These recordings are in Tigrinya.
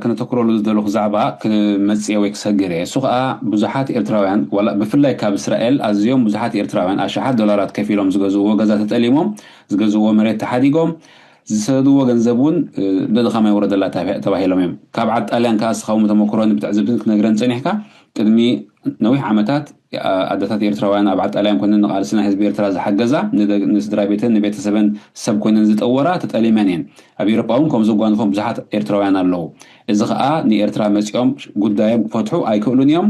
ክነተኩረሉ ዝደለኹ ዛዕባ ክመጽእ ወይ ክሰግር እየ። እሱ ከዓ ብዙሓት ኤርትራውያን፣ ዋላ ብፍላይ ካብ እስራኤል ኣዝዮም ብዙሓት ኤርትራውያን ኣሽሓት ዶላራት ከፊሎም ዝገዝእዎ ገዛ ተጠሊሞም፣ ዝገዝእዎ መሬት ተሓዲጎም፣ ዝሰደድዎ ገንዘብ እውን ብድኻም ኣይወረደላ ተባሂሎም እዮም። ካብ ዓድ ጣልያን ከዓ እስኻ እውን ተመኩሮን ብትዕዝብትን ክትነግረን ጸኒሕካ። ቅድሚ ነዊሕ ዓመታት ኣደታት ኤርትራውያን ኣብ ዓጣልያን ኮይነን ንቓልስና ህዝቢ ኤርትራ ዝሓገዛ፣ ንስድራ ቤተን ንቤተሰበን ሰብ ኮይነን ዝጠወራ ተጠሊመን እየን። ኣብ ኤሮጳ እውን ከምዚ ጓንፎም ብዙሓት ኤርትራውያን ኣለዉ። እዚ ኸኣ ንኤርትራ መጺኦም ጉዳዮም ክፈትሑ ኣይክእሉን እዮም።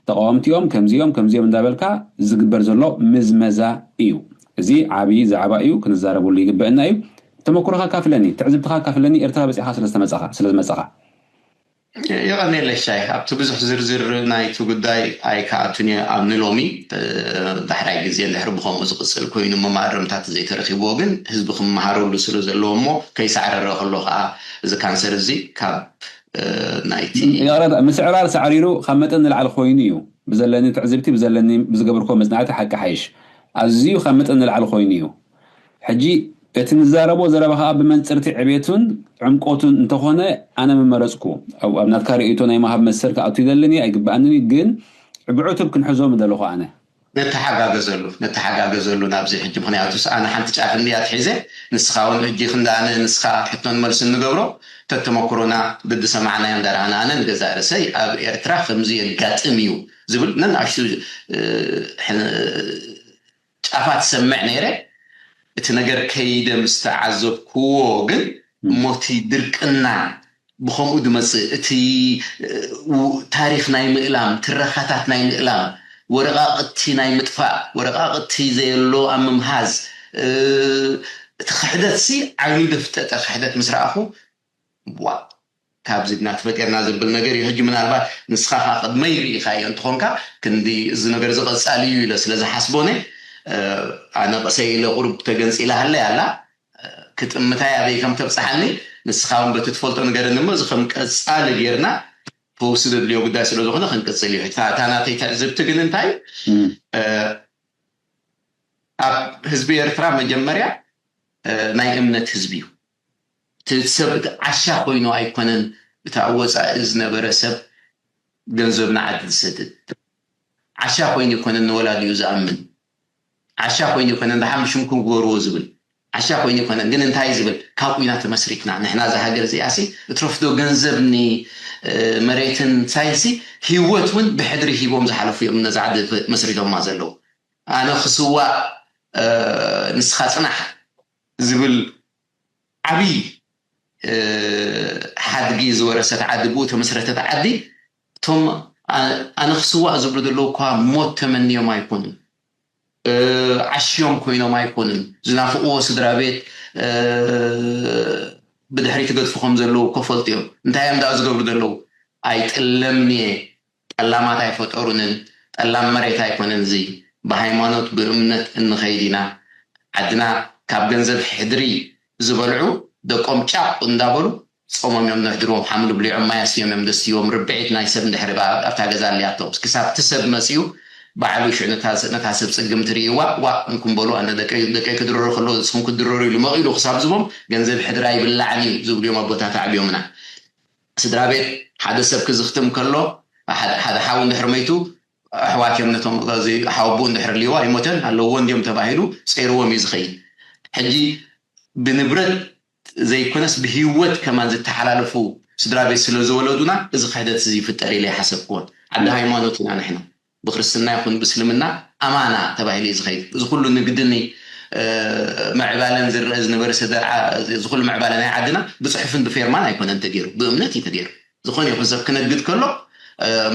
ተቃወምቲ እዮም፣ ከምዚ እዮም ከምዚ እዮም እንዳበልካ ዝግበር ዘሎ ምዝመዛ እዩ። እዚ ዓብዪ ዛዕባ እዩ፣ ክንዛረበሉ ይግበአና እዩ። ተመኩሮኻ ካፍለኒ፣ ትዕዝብትኻ ካፍለኒ። ኤርትራ በጺሕኻ ስለዝተመጻኻ ስለዝመጻኻ የቐኔለሻይ ኣብቲ ብዙሕ ዝርዝር ናይቲ ጉዳይ ኣይከኣቱን እየ ኣብ ንሎሚ። ዳሕራይ ግዜ እንድሕር ብኸምኡ ዝቕፅል ኮይኑ መማረምታት ዘይተረኪብዎ ግን ህዝቢ ክመሃረሉ ስለ ዘለዎ እሞ ከይሳዕረረ ከሎ ከዓ እዚ ካንሰር እዚ ካብ ናይቲ ምስዕራር ሳዕሪሩ ካብ መጠን ንላዕሊ ኮይኑ እዩ። ብዘለኒ ትዕዝብቲ ብዘለኒ ብዝገበርኮ መፅናዕቲ ሓቂ ሓይሽ ኣዝዩ ካብ መጠን ንላዕሊ ኮይኑ እዩ። ሕጂ እቲ ንዛረቦ ዘረባ ከዓ ብመንፅርቲ ዕቤቱን ዕምቆቱን እንተኾነ ኣነ ምመረፅኩ። ኣብ ናትካ ርእይቶ ናይ መሃብ መሰል ክኣቱ ይደልን እየ ኣይግበኣንን እዩ፣ ግን ብዕቱብ ክንሕዞ ምደለኹ ኣነ። ነተሓጋገዘሉ ነተሓጋገዘሉ ናብዚ ሕጂ ምክንያቱስ ኣነ ሓንቲ ጫፍ እንድያ ትሒዘ ንስኻ እውን ሕጂ ክንዳኣነ ንስኻ ሕቶን መልስን ንገብሮ ተተመክሮና ብዝሰማዕናዮ እንዳረኣና ኣነ ንገዛእ ርእሰይ ኣብ ኤርትራ ከምዚ የጋጥም እዩ ዝብል ነናእሽቱ ጫፋት ሰምዕ ነይረ። እቲ ነገር ከይደ ምስ ተዓዘብክዎ ግን እሞ እቲ ድርቅና ብኸምኡ ዝመፅእ እቲ ታሪክ ናይ ምእላም ትረኻታት ናይ ምእላም ወረቃቅቲ ናይ ምጥፋእ ወረቃቅቲ ዘየሎ ኣብ ምምሃዝ እቲ ክሕደት ሲ ዓይኑ ደፍጠጠ ክሕደት ምስ ረኣኹ ዋ ካብዚ ድና ተፈጢርና ዝብል ነገር እዩ። ሕጂ ምናልባት ንስኻ ከዓ ቅድመይ ርኢኻዮ እንትኾንካ ክንዲ እዚ ነገር እዚ ቀፃሊ እዩ ኢለ ስለ ዝሓስቦ ነ ኣነ ቀሰይ ኢለ ቁሩብ ተገንፂላ ሃለይ ኣላ ክጥምታይ ኣበይ ከም ተብፅሓኒ ንስኻ እውን በቲ ትፈልጦ ንገረኒ እሞ እዚ ከም ቀፃሊ ጌርና ፈውሲ ዘድልዮ ጉዳይ ስለ ዝኾነ ክንቅፅል እዩ። እታ እታ ናተይ ትዕዝብቲ ግን እንታይ እዩ? ኣብ ህዝቢ ኤርትራ መጀመርያ ናይ እምነት ህዝቢ እዩ። እቲ ሰብ እቲ ዓሻ ኮይኑ ኣይኮነን እቲ ኣብ ወፃኢ ዝነበረ ሰብ ገንዘብ ንዓዲ ዝሰድድ ዓሻ ኮይኑ ኣይኮነን ንወላዲኡ ዝኣምን ዓሻ ኮይኑ ኣይኮነን ደሓን ብሽምኩም ግበርዎ ዝብል ዓሻ ኮይኑ ኣይኮነን ግን እንታይ ዝብል ካብ ቁና ተመስሪትና ንሕና እዛ ሃገር እዚኣ ሲ እትረፍዶ ገንዘብ ኒ መሬትን ሳይንሲ ህይወት እውን ብሕድሪ ሂቦም ዝሓለፉ እዮም ነዛ ዓዲ መስሪቶማ ዘለዉ ኣነ ክስዋእ ንስኻ ፅናሕ ዝብል ዓብይ ሓድጊ ዝወረሰት ዓዲ ብኡ ተመስረተት ዓዲ እቶም ኣነ ክስዋእ ዝብሉ ዘለዉ እኳ ሞት ተመንዮም ኣይኮኑን ዓሽዮም ኮይኖም ኣይኮኑን ዝናፍቅዎ ስድራ ቤት ብድሕሪ ትገድፉ ከም ዘለዉ እኮ ፈልጡ እዮም እንታይ እዮም ዳኣ ዝገብሩ ዘለዉ ኣይጥለምንየ ጠላማት ኣይፈጠሩንን ጠላም መሬት ኣይኮነን እዚ ብሃይማኖት ብእምነት እንኸይድ ኢና ዓድና ካብ ገንዘብ ሕድሪ ዝበልዑ ደቆም ጫቕ እንዳበሉ ፆሞም እዮም ነሕድርዎም ሓምሊ ብሊዖም ማይ ኣስዮም እዮም ደስትይዎም ርብዒት ናይ ሰብ እንድሕር ኣብታ ገዛ ኣልያቶ ክሳብ እቲ ሰብ መፅዩ ባዕሉ ሽዑ ነታ ሰብ ፅግም ትርእይዋ ዋ እንኩም በሉ ኣነ ደቀይ ክድረሩ ከለዉ ንስኹም ክትድረሩ ኢሉ መቒሉ ክሳብ ዝቦም ገንዘብ ሕድራ ይብላዕን እዩ ዝብሉ እዮም ኣቦታት ኣዕብዮምና ስድራ ቤት ሓደ ሰብ ክዝኽትም ከሎ ሓደ ሓው እንድሕር መይቱ ኣሕዋት እዮም ነቶም ሓወቦኡ እንድሕር ልይዋ ይሞተን ኣለዎ እንዲዮም ተባሂሉ ፀይርዎም እዩ ዝኸይድ ሕጂ ብንብረት ዘይኮነስ ብህይወት ከማን ዝተሓላለፉ ስድራ ቤት ስለ ዝወለዱና እዚ ክሕደት እዚ ይፍጠር ኢለ ይሓሰብክዎን ዓዲ ሃይማኖት ኢና ንሕና ብክርስትና ይኹን ብእስልምና ኣማና ተባሂሉ እዩ ዝኸይድ እዚ ኩሉ ንግድኒ ምዕባለን ዝረአ ዝነበረ ሰደርዓ እዚ ኩሉ ምዕባለ ናይ ዓድና ብፅሑፍን ብፌርማን ኣይኮነን ተገይሩ ብእምነት እዩ ተገይሩ ዝኾነ ይኹን ሰብ ክነግድ ከሎ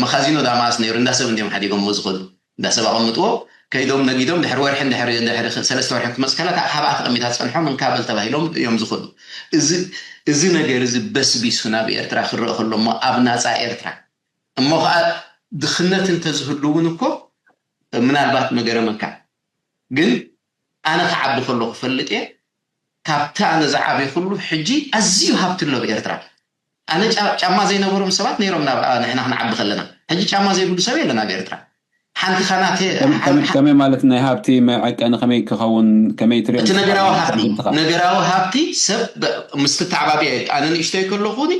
መኻዚኖ ዳማስ ነይሩ እንዳ ሰብ እንዲዮም ሓዲጎምዎ ዝኸዱ እንዳ ሰብ ኣቐምጥዎ ከይዶም ነጊዶም ድሕሪ ወርሒ ድሕሪ ድሕሪ ሰለስተ ወርሒ ክትመፅ ከላ ካብ ሃብኣ ተቐሚጣ ትፀንሖም እንካበል ተባሂሎም እዮም ዝኸዱ እዚ ነገር እዚ በስቢሱ ናብ ኤርትራ ክረአ ከሎ እሞ ኣብ ናፃ ኤርትራ እሞ ከዓ ድኽነት እንተዝህሉ እውን እኮ ምናልባት መገረመካ ግን ኣነ ክዓቢ ከሎ ክፈልጥ እየ ካብቲ ኣነ ዝዓበ ኩሉ ሕጂ ኣዝዩ ሃብቲ ኣሎ ኤርትራ ኣነ ጫማ ዘይነበሮም ሰባት ነይሮም ናብ ንሕና ክንዓቢ ከለና ሕጂ ጫማ ዘይብሉ ሰብ የለን ኣብ ኤርትራ ሓንቲ ካናተ ከመይ ማለት ናይ ሃብቲ መዐቀኒ ከመይ ክኸውን ከመይ ትሪኦ እቲ ነገራዊ ሃብቲ ነገራዊ ሃብቲ ሰብ ምስ ተተዓባቢ ኣነ ንእሽተይ ከለኹኒ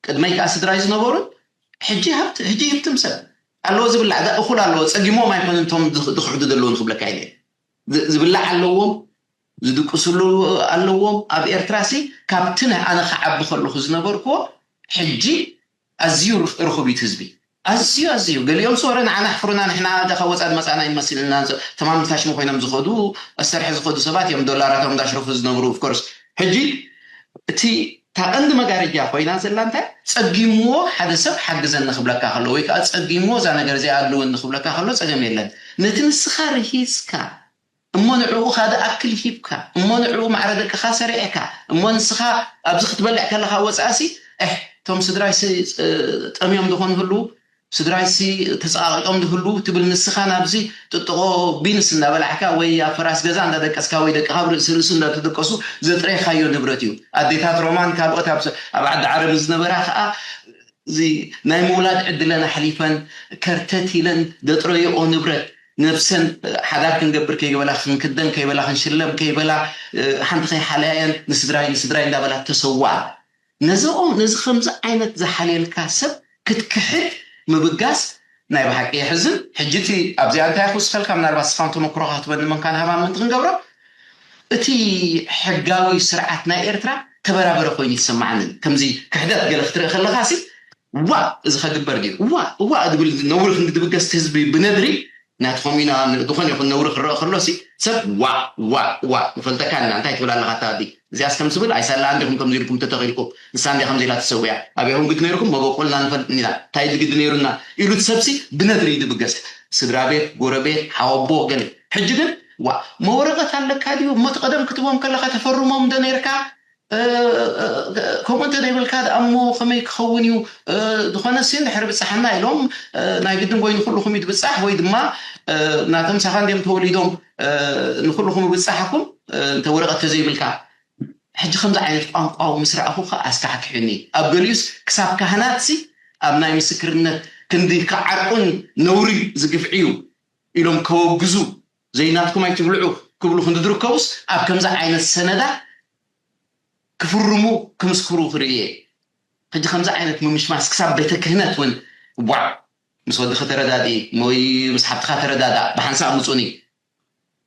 ቅድመይ ከዓ ስድራይ ዝነበሩን ሕጂ ሃብቲ ሕጂ ህብትም ሰብ ኣለዎ። ዝብላዕ እኹል ኣለዎ። ፀጊሞም ኣይኮነን እቶም ዝኽሕዱ ዘለዉ ንክብለካ ኢለ። ዝብላዕ ኣለዎም፣ ዝድቅስሉ ኣለዎም። ኣብ ኤርትራ ሲ ካብቲ ኣነ ክዓቢ ከለኹ ዝነበርክዎ ሕጂ ኣዝዩ ርኹቢት ህዝቢ፣ ኣዝዩ ኣዝዩ። ገሊኦም ሶረ ንዓና ኣሕፍሩና፣ ንሕና ካብ ወፃ ዝመፃና ይመስልና ተማምታሽሙ ኮይኖም ዝኸዱ፣ ኣሰርሐ ዝኸዱ ሰባት እዮም፣ ዶላራቶም እንዳሽረፉ ዝነብሩ። ኦፍኮርስ ሕጂ እቲ ታቐንዲ መጋረጃ ኮይና ዘላ እንታይ? ፀጊምዎ ሓደ ሰብ ሓግዘኒ ክብለካ ከሎ ወይ ከዓ ፀጊምዎ እዛ ነገር እዚኣ ኣድልወኒ ክብለካ ከሎ ፀገም የለን። ነቲ ንስኻ ርሂፅካ እሞ ንዕኡ ካደ ኣክል ሂብካ እሞ ንዕኡ ማዕረ ደቅኻ ሰሪዕካ እሞ ንስኻ ኣብዚ ክትበልዕ ከለኻ ወፃእሲ፣ እሕ፣ እቶም ስድራይሲ ጠምዮም ዝኾኑ ህሉ፣ ስድራይሲ ተፀቃቂጦም ዝህሉ ትብል ንስኻ ናብዚ ጥጥቆ ቢንስ እንዳበላዕካ ወይ ኣብ ፈራስ ገዛ እንዳደቀስካ ወይ ደቅኻ ኣብ ርእሲ ርእሱ እንዳተደቀሱ ዘጥረይካዮ ንብረት እዩ። ኣዴታት ሮማን ካልኦት ኣብ ዓዲ ዓረብ ዝነበራ ከዓ እዚ ናይ ምውላድ ዕድለን ኣሕሊፈን ከርተት ኢለን ዘጥረይኦ ንብረት ነብሰን ሓዳር ክንገብር ከይበላ ክንክደን ከይበላ ክንሽለም ከይበላ ሓንቲ ከይሓለያየን ንስድራይ ንስድራይ እንዳበላ ተሰዋኣ። ነዚኦም ነዚ ከምዚ ዓይነት ዝሓልየልካ ሰብ ክትክሕድ ምብጋስ ናይ ብሓቂ የሕዝን። ሕጂ እቲ ኣብዚኣ እንታይ ክውስኸልካ ምናልባት ስኻን ተመክሮኻ ክትበኒ መንካን ሃባን ምንቲ ክንገብሮ እቲ ሕጋዊ ስርዓት ናይ ኤርትራ ተበራበረ ኮይኑ ይሰማዓንን ከምዚ ክሕደት ገለ ክትርኢ ከለኻ ሲ ዋ እዚ ከግበር ድዩ ዋ ዋ ዝብል ነውሪ ክንዲ ድብገስ ህዝቢ ብነድሪ ናትኹም ኢና ዝኾነ ይኹን ነውሪ ክረአ ከሎ ሲ ሰብ ዋ ዋ ዋ ንፈልጠካ እና እንታይ ትብል ኣለኻ ታዲ እዚኣስ ከም ዝብል ኣይሳላ እንዲኹም ከምዚ ኢልኩም ተተኺልኩም ንሳ እንዲያ ከምዚ ኢላ ትሰውያ ኣበይኹም ግዲ ነይርኩም መበቆልና ንፈልጥ ኢና እንታይ ድግዲ ነይሩና ኢሉ ትሰብሲ ብነድሪ ድብገስ ስድራ ቤት ጎረቤት ሓወቦ ገለ ሕጂ ግን ዋ መወረቀት ኣለካ ድዩ እሞ ቀደም ክትቦም ከለካ ተፈርሞም ዶ ነይርካ ከምኡ እንተ ዘይብልካ ደኣ እሞ ከመይ ክኸውን እዩ ዝኾነ ሲ እንድሕር ብፅሓና ኢሎም ናይ ግድን ወይ ንኩልኹም እዩ ትብፃሕ ወይ ድማ ናቶም ሳኻ እንዲም ተወሊዶም ንኩልኹም ብፅሓኩም እንተ ወረቐት ተዘይብልካ ሕጂ ከምዚ ዓይነት ቋንቋ ምስ ረኣኹ ከዓ ኣስካሕኪሑኒ ኣብ ገሊኡስ ክሳብ ካህናት ሲ ኣብ ናይ ምስክርነት ክንዲ ክዓርቁን ነውሪ ዝግፍዕዩ ኢሎም ከወግዙ ዘይናትኩም ኣይትብልዑ ክብሉ ክንዲ ዝርከቡስ ኣብ ከምዚ ዓይነት ሰነዳት ክፍርሙ ክምስክሩ ክርኢ እየ። ሕጂ ከምዚ ዓይነት ምምሽማስ ክሳብ ቤተ ክህነት እውን ዋዕ ምስ ወድኺ ተረዳድኢ ወይ ምስ ሓብትኻ ተረዳዳእ ብሓንሳእ ምፁኒ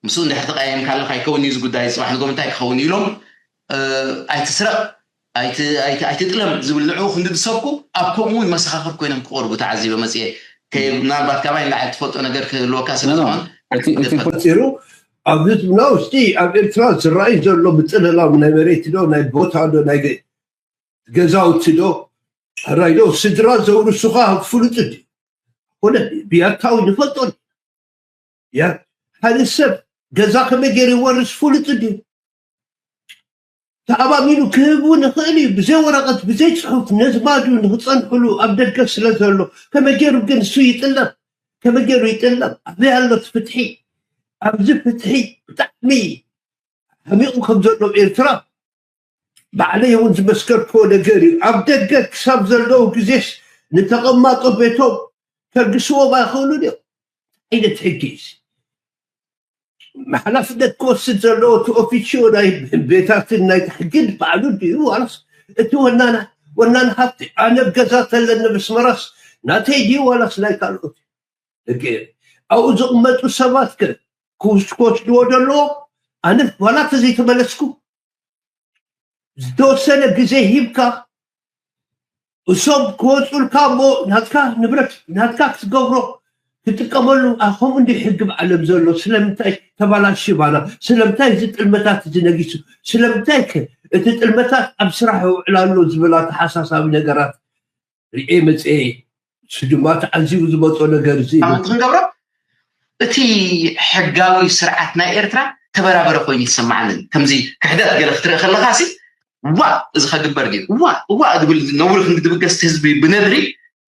ምስኡ እንድሕር ተቀያይምካ ኣለካ ኣይከውን እዩ እዚ ጉዳይ ፅባሕ ንጎም እንታይ ክኸውን ኢሎም ኣይትስረቅ ኣይትጥለም ዝብል ንዕኡ ክንዲ ዝሰብኩ ኣብ ከምኡ እውን መሰኻኽር ኮይኖም ክቆርቡ ተዓዚበ መፅየ ምናልባት ካባይ ንላዕሊ ትፈልጦ ነገር ክህልወካ ስለዝኾን ፈፂሩ ኣብዚ ትብና ውሽጢ ኣብ ኤርትራ ዝረኣይ ዘሎ ምፅልላው ናይ መሬት ዶ ናይ ቦታ ዶ ናይ ገዛውቲ ዶ ሕራይ ዶ ስድራ ዘውርሱኻ ፍሉጥ ድዩ ኮነ ብያታዊ ንፈልጦ ሓደ ሰብ ገዛ ከመይ ገይሩ ይወርስ ፍሉጥ ድዩ ተኣማሚኑ ክህብ እውን ይኽእል እዩ ብዘይ ወረቐት ብዘይ ፅሑፍ ነዝማዱ ንክፀንሕሉ ኣብ ደገ ስለ ዘሎ ከመይ ገይሩ ግን እሱ ይጥለም ከመይ ገይሩ ይጥለም ኣበይ ኣሎ ፍትሒ ኣብዚ ፍትሒ ብጣዕሚ ሓሚቑ ከም ዘሎ ኤርትራ ባዕለይ እውን ዝመስከርክዎ ነገር እዩ ኣብ ደገ ክሳብ ዘለዉ ግዜስ ንተቐማጦ ቤቶም ከግስዎም ኣይኽእሉን እዮም ዓይነት ሕጊ እዩ ሓላፍነት ክወስድ ዘለዎ እቲ ኦፊሽዮ ናይ ቤታትን ናይ ሕግን ባዕሉ ድዩ ዋላስ እቲ ወናና ወናን ሃብቲ ኣነ ገዛ ተለኒ ብስመራስ ናተይ ድዩ ዋላስ ናይ ካልኦት ህገ ኣብኡ ዝቕመጡ ሰባት ከ ክወስድዎ ዘለዎ ኣነ ዋላ ተዘይተመለስኩ ዝተወሰነ ግዜ ሂብካ እሶም ክወፁልካ እሞ ናትካ ንብረት ናትካ ክትገብሮ ትጥቀመሉ ከምኡ እንዲ ሕጊ ብዓለም ዘሎ ስለምንታይ ተባላሽባና ስለምንታይ እዚ ጥልመታት እዚ ነጊሱ ስለምንታይ ከ እቲ ጥልመታት ኣብ ስራሕ ይውዕል ኣሎ ዝብል ኣተሓሳሳቢ ነገራት ርኤ መፅኤ እሱ ድማ ተዓዚቡ ዝመፆ ነገር እዚ ሳምንቲ ክንገብሮ እቲ ሕጋዊ ስርዓት ናይ ኤርትራ ተበራበረ ኮይኑ ይሰማዓንን ከምዚ ክሕደት ገለ ክትርኢ ከለካ ሲ ዋ እዚ ከግበር ድዩ ዋ ዋ ዝብል ነውሪ ክንዲ ድብገስቲ ህዝቢ ብነድሪ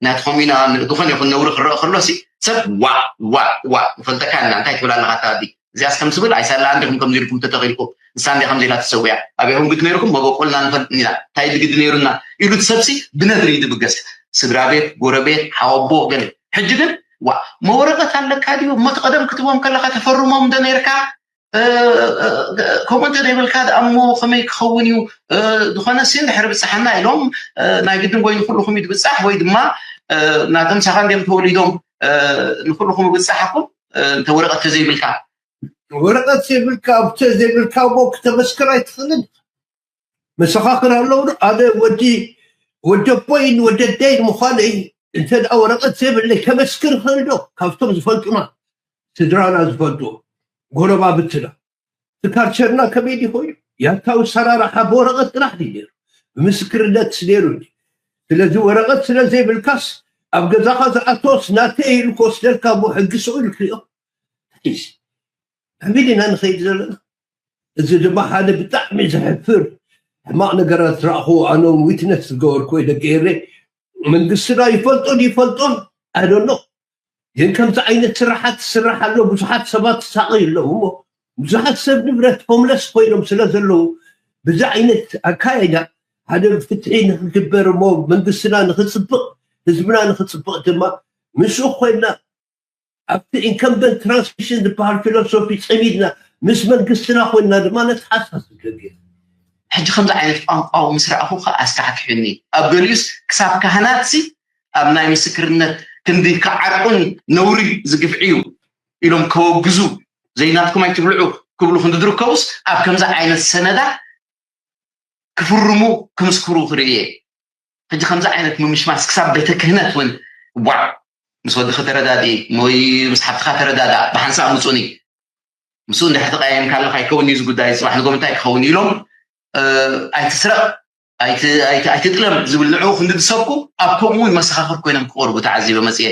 ናትኹም ኢና ዝኾነ ይኹን ነውሪ ክረአ ከሎ ሲ ሰብ ዋ ዋ ዋ ንፈልጠካ እና እንታይ ትብል ኣለካ ኣታ ኣዲ እዚኣስ ከም ትብል ኣይሳላ እንዲኹም ከምዚ ኢልኩም ተተኺልኩም ንሳ እንዲያ ከምዚ ኢላ ትሰውያ ኣበይኹም ግዲ ነይርኩም መበቆልና ንፈልጥ ኢና እንታይ ድግዲ ነይሩና ኢሉ እቲ ሰብሲ ብነድሪ እዩ ድብገስ ስድራ ቤት ጎረቤት ሓወቦ ገለ ሕጂ ግን ዋ መወረቀት ኣለካ ድዩ እሞ ቀደም ክትቦም ከለካ ተፈርሞም እንዶ ነይርካ ከምኡ እንተ ዘይብልካ ደኣ እሞ ከመይ ክኸውን እዩ? ዝኾነ ሲ እንድሕር ብፅሓና ኢሎም ናይ ግድን ወይ ንኩልኹም እዩ ትብፃሕ ወይ ድማ ናቶም ሳኻ እንዲም ተወሊዶም ንኩልኹም ብፃሓኩም እንተ ወረቐት ተዘይብልካ ወረቐት ዘይብልካ ኣብተ ዘይብልካ እሞ ክተመስክር ኣይትኽእልን። መሰኻኽር ኣለዉ። ኣነ ወዲ ወደቦይን ወደደይን ምዃነይ እንተ ደኣ ወረቐት ዘይብለይ ከመስክር ይኽእል ዶ? ካብቶም ዝፈልጡና ስድራና ዝፈልጡ ጎረባብትና ትካርቸርና ከመይ ድዩ ኮይኑ? ያታዊ ሰራርሓ ብወረቐት ጥራሕ ድዩ ነይሩ? ብምስክርነት ነይሩ። ስለዚ ወረቐት ስለ ዘይብልካስ ኣብ ገዛኻ ዝኣተወስ ናተይ ኢሉ ክወስደልካ እሞ ሕጊ ስቕ ኢሉ ክሪኦ ሕዚ ከመይ ዲና ንኸይድ ዘለና? እዚ ድማ ሓደ ብጣዕሚ ዘሕፍር ሕማቕ ነገራት ዝረኣኹ ኣነ ዊትነስ ዝገበርኩ ደቂ ኤሬ መንግስትና ይፈልጦን ይፈልጦን ኣይደሎ ግን ከምዚ ዓይነት ስራሓት ትስራሕ ኣሎ። ብዙሓት ሰባት ሳቐ ኣለዉ እሞ ብዙሓት ሰብ ንብረት ሆምለስ ኮይኖም ስለ ዘለዉ ብዚ ዓይነት ኣካይዳ ሓደ ፍትሒ ንክግበር እሞ መንግስትና ንክፅብቕ ህዝብና ንክፅብቕ ድማ ምስኡ ኮይና ኣብቲ ኢንከምበንት ትራንስሚሽን ዝበሃል ፊሎሶፊ ፀሚድና ምስ መንግስትና ኮይና ድማ ነተሓሳስብ ደግ ሕጂ ከምዚ ዓይነት ቋንቋዊ ምስ ረኣኹ ከዓ ኣስካሕኪሑኒ። ኣብ ገሊኡስ ክሳብ ካህናት ሲ ኣብ ናይ ምስክርነት ክንዲ ክዓርቁን ነውሪ ዝግፍዒ እዩ ኢሎም ከወግዙ ዘይናትኩም ኣይትብልዑ ክብሉ ክንዲ ዝርከቡስ ኣብ ከምዚ ዓይነት ሰነዳት ክፍርሙ ክምስክሩ ክርኢ እየ። ሕጂ ከምዚ ዓይነት ምምሽማስ ክሳብ ቤተ ክህነት እውን ዋዕ ምስ ወድኺ ተረዳድኢ ወይ ምስ ሓፍትኻ ተረዳዳእ ብሓንሳብ ምፁኒ ምስኡ እንድሕር ተቀያይምካ ኣለካ ኣይከውን እዩ እዚ ጉዳይ ፅባሕ ንጎም እንታይ ክኸውን ኢሎም ኣይትስረቕ ኣይትጥለም ዝብል ንዕኡ ክንዲ ዝሰብኩ ኣብ ከምኡ እውን መሰኻኽር ኮይኖም ክቐርቡ ተዓዚበ መፅየ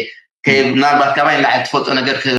ምናልባት ካባይ ንላዕሊ ትፈልጦ ነገር